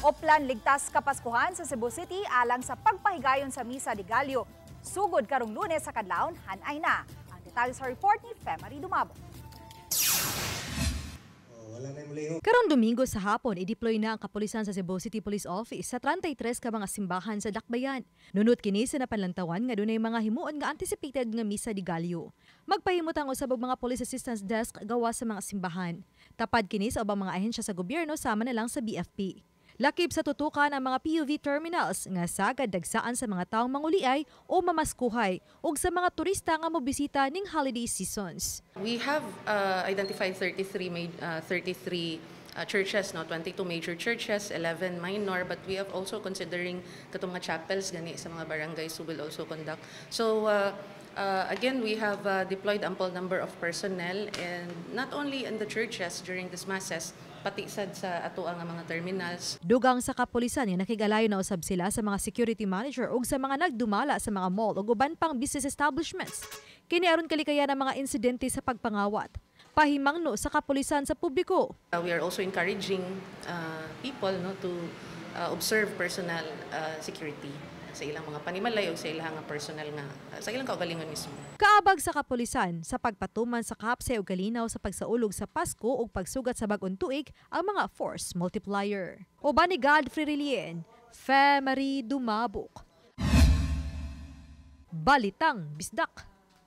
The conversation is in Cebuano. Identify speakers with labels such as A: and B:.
A: Oplan Ligtas Kapaskuhan sa Cebu City alang sa pagpahigayon sa Misa de Gallo. Sugod karong Lunes sa kadlawon, hanay na. Ang detalye sa report ni Femary Dumabo.
B: Karong Domingo sa hapon, i-deploy na ang kapulisan sa Cebu City Police Office sa 33 ka mga simbahan sa Dakbayan. Nunot kini sa napanlantawan nga dunay mga himuon nga anticipated nga Misa de Gallo. Magpahimutang usab og mga police assistance desk gawas sa mga simbahan. Tapad kini sa ubang mga ahensya sa gobyerno, sama na lang sa BFP. Lakip sa tutukan ang mga PUV terminals nga sagad dagsaan sa mga taong manguliay o mamaskuhay ug sa mga turista nga mobisita ning holiday seasons.
C: We have identified 33 churches, no, 22 major churches, 11 minor, but we have also considering katong mga chapels gani sa mga barangays who will also conduct. So again, we have deployed ample number of personnel, and not only in the churches during these masses, pati sad sa ato ang mga terminals.
B: Dugang sa kapulisan nga nakig-alayo na usab sila sa mga security manager ug sa mga nagdumala sa mga mall ug uban pang business establishments. Kini aron kalikayan ang mga insidente sa pagpangawat. Pahimangno sa kapulisan sa publiko.
C: We are also encouraging people, no, to observe personal security sa ilang mga panimalay o sa ilang nga personal nga sa ilang kaugalingon mismo.
B: Kaabag sa kapulisan sa pagpatuman sa kapsay ug kalinaw sa pagsaulog sa Pasko ug pagsugat sa bag-ong tuig ang mga force multiplier. Uban ni Godfrey Relien, Femary Dumabok. Balitang Bisdak.